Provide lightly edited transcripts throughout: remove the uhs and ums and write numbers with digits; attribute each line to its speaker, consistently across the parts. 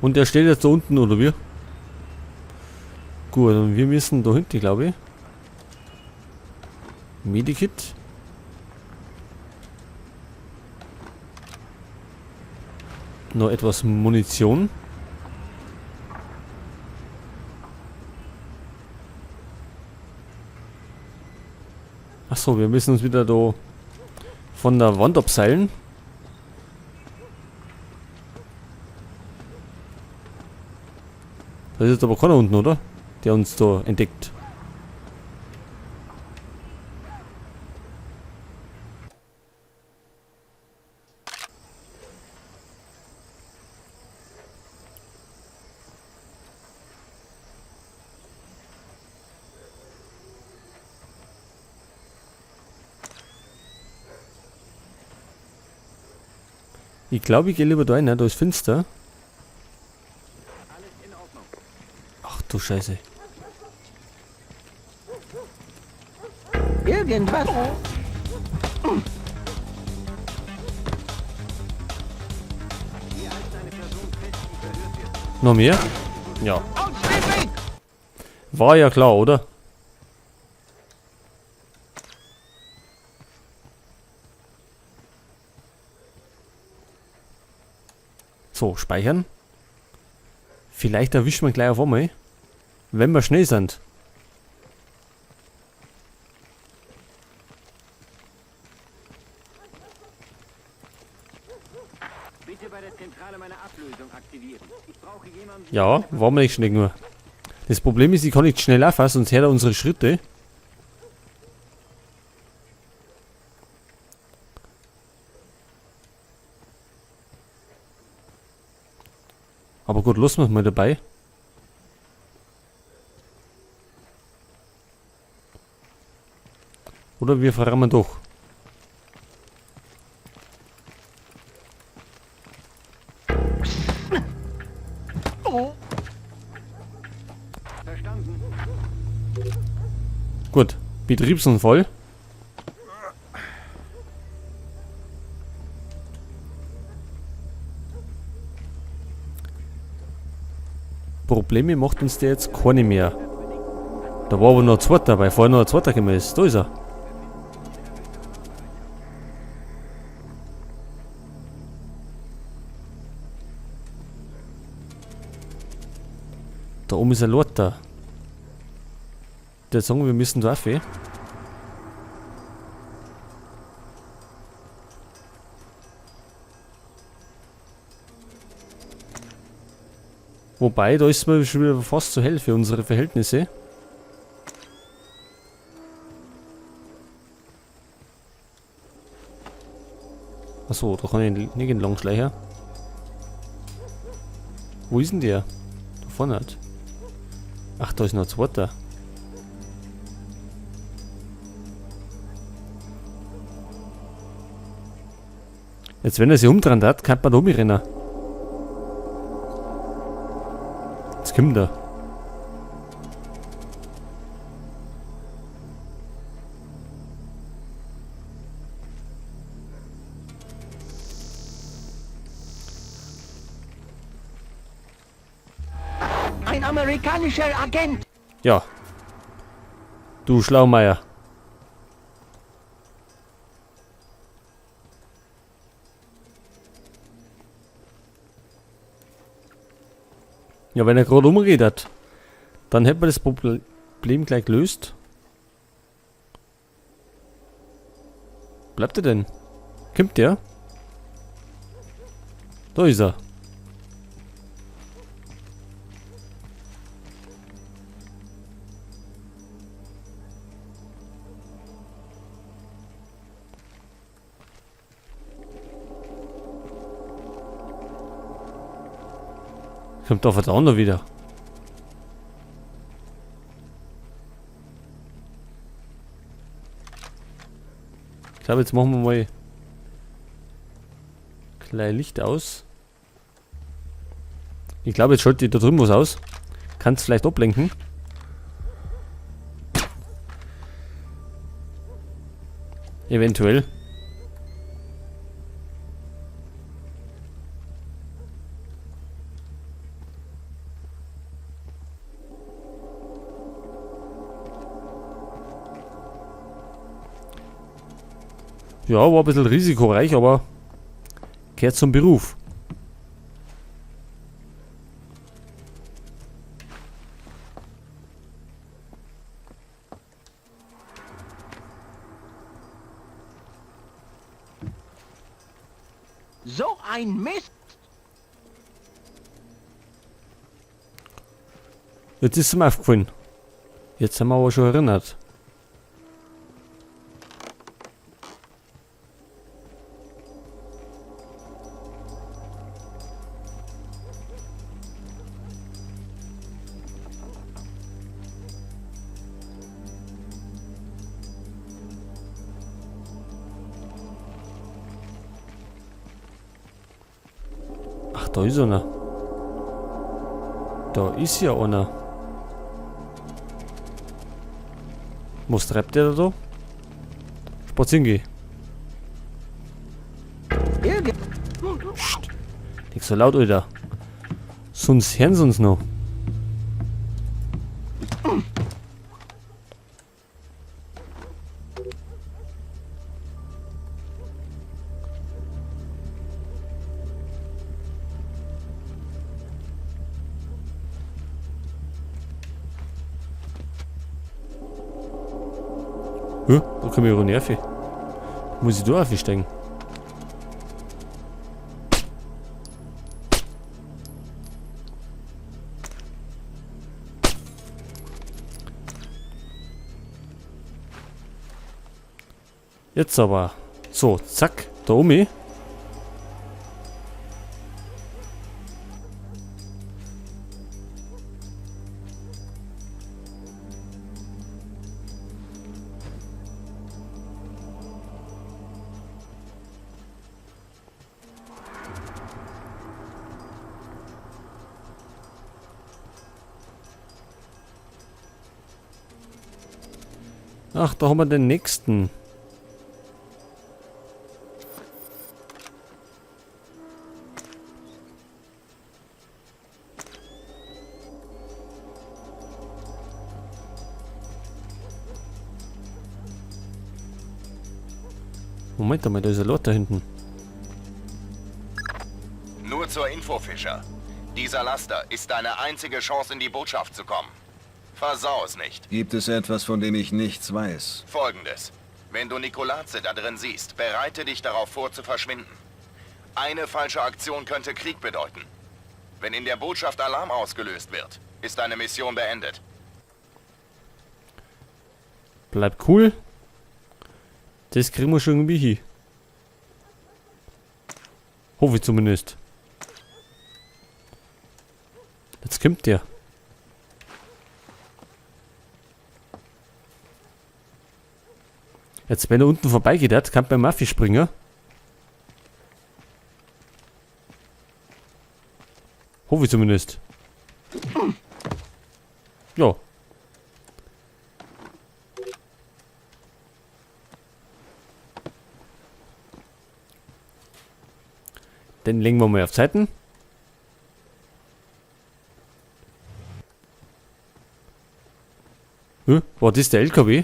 Speaker 1: Und der steht jetzt da unten, oder wie? Gut, und wir müssen da hinten, glaube ich. Medikit. Noch etwas Munition. Achso, wir müssen uns wieder da von der Wand abseilen. Da ist jetzt aber keiner unten, oder? Der uns da entdeckt. Ich glaube, ich gehe lieber da rein, da ist finster. Ach du Scheiße.
Speaker 2: Irgendwas.
Speaker 1: Noch mehr? Ja. War ja klar, oder? So, speichern. Vielleicht erwischen wir gleich auf einmal. Wenn wir schnell sind.
Speaker 2: Bitte bei der Zentrale meine Ablösung aktivieren. Ich brauche jemanden.
Speaker 1: Ja, waren wir nicht schnell genug. Das Problem ist, ich kann nicht schnell laufen, sonst hört er unsere Schritte. Aber gut, lassen wir es mal dabei. Oder wir verrammen doch.
Speaker 2: Verstanden.
Speaker 1: Gut, Betriebsunfall. Probleme macht uns der jetzt keine mehr. Da war aber noch ein zweiter, weil vorher noch ein zweiter gekommen ist. Da ist er. Da oben ist ein Lothar. Der sagen, wir müssen da rauf. Wobei, da ist mir schon wieder fast zu hell für unsere Verhältnisse. Achso, da kann ich nicht entlang schleichen. Wo ist denn der? Da vorne halt. Ach, da ist noch ein zweiter. Jetzt, wenn er sich umdreht hat, kann man da umrennen. Jetzt kommt er.
Speaker 2: Ein amerikanischer Agent.
Speaker 1: Ja. Du Schlaumeier. Ja, wenn er gerade umredet, dann hätten wir das Problem gleich gelöst. Bleibt er denn? Kommt der? Da ist er. Kommt auf der andere wieder. Ich glaube, jetzt machen wir mal klein Licht aus. Ich glaube, jetzt schalte ich da drüben was aus. Kannst vielleicht ablenken. Eventuell. Ja, war ein bisschen risikoreich, aber gehört zum Beruf.
Speaker 2: So ein Mist!
Speaker 1: Jetzt ist es mir aufgefallen. Jetzt sind wir aber schon erinnert. Ach, da ist einer. Da ist ja einer. Was treibt der da? Spazieren gehen. Psst. Nicht so laut, Alter. Sonst hören sie uns noch. Hä? Da komme ich auch nervig. Muss ich da aufsteigen? Jetzt aber. So, zack, da oben. Ach, da haben wir den nächsten. Moment einmal, da ist ein Lord da hinten.
Speaker 3: Nur zur Info, Fischer. Dieser Laster ist deine einzige Chance, in die Botschaft zu kommen. Versau es nicht.
Speaker 4: Gibt es etwas, von dem ich nichts weiß?
Speaker 3: Folgendes. Wenn du Nikoladze da drin siehst, bereite dich darauf vor, zu verschwinden. Eine falsche Aktion könnte Krieg bedeuten. Wenn in der Botschaft Alarm ausgelöst wird, ist deine Mission beendet.
Speaker 1: Bleib cool. Das kriegen wir schon irgendwie hin. Hoffe ich zumindest. Jetzt kommt der. Jetzt, wenn er unten vorbeigeht, hat, kann beim Maffi springen. Hoffe ich zumindest. Ja. Den legen wir mal auf Zeiten. War das der LKW?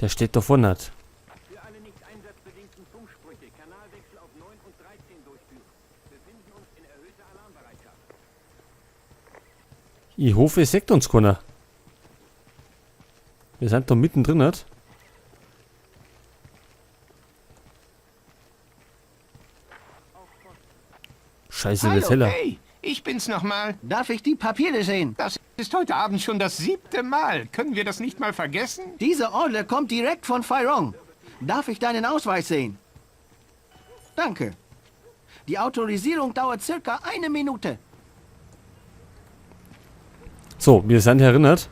Speaker 1: Der steht da vorne.
Speaker 2: Für alle nicht einsatzbedingten Funksprüche Kanalwechsel auf 9 und 13 durchführen. Befinden uns in erhöhter Alarmbereitschaft.
Speaker 1: Ich hoffe, es sieht uns keiner. Wir sind da mittendrin, nicht? Scheiße, wird
Speaker 5: Hallo,
Speaker 1: heller.
Speaker 5: hey, ich bin's nochmal.
Speaker 2: Darf ich die Papiere sehen?
Speaker 5: Das ist heute Abend schon das 7. Mal. Können wir das nicht mal vergessen?
Speaker 2: Diese Order kommt direkt von Feirong. Darf ich deinen Ausweis sehen? Danke. Die Autorisierung dauert circa eine Minute.
Speaker 1: So, wir sind erinnert.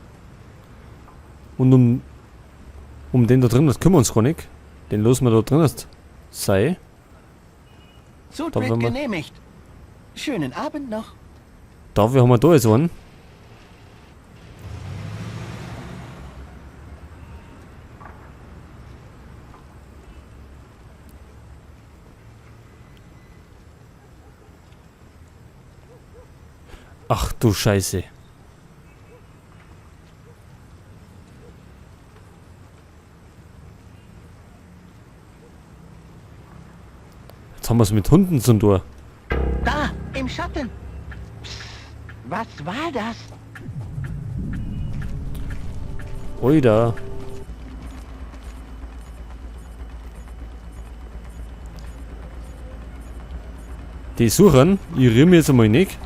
Speaker 1: Und um den da drin, das kümmern wir uns gar nicht. Den losen wir da drin erst sei.
Speaker 2: Zutritt
Speaker 1: Da wenn wir-
Speaker 2: genehmigt. Schönen Abend noch.
Speaker 1: Dafür haben wir da jetzt einen. Ach du Scheiße. Jetzt haben wir es mit Hunden zum Tor.
Speaker 2: Da, im Schatten. Psst, was war das?
Speaker 1: Oida. Die suchen, ich rühre mich jetzt einmal nicht.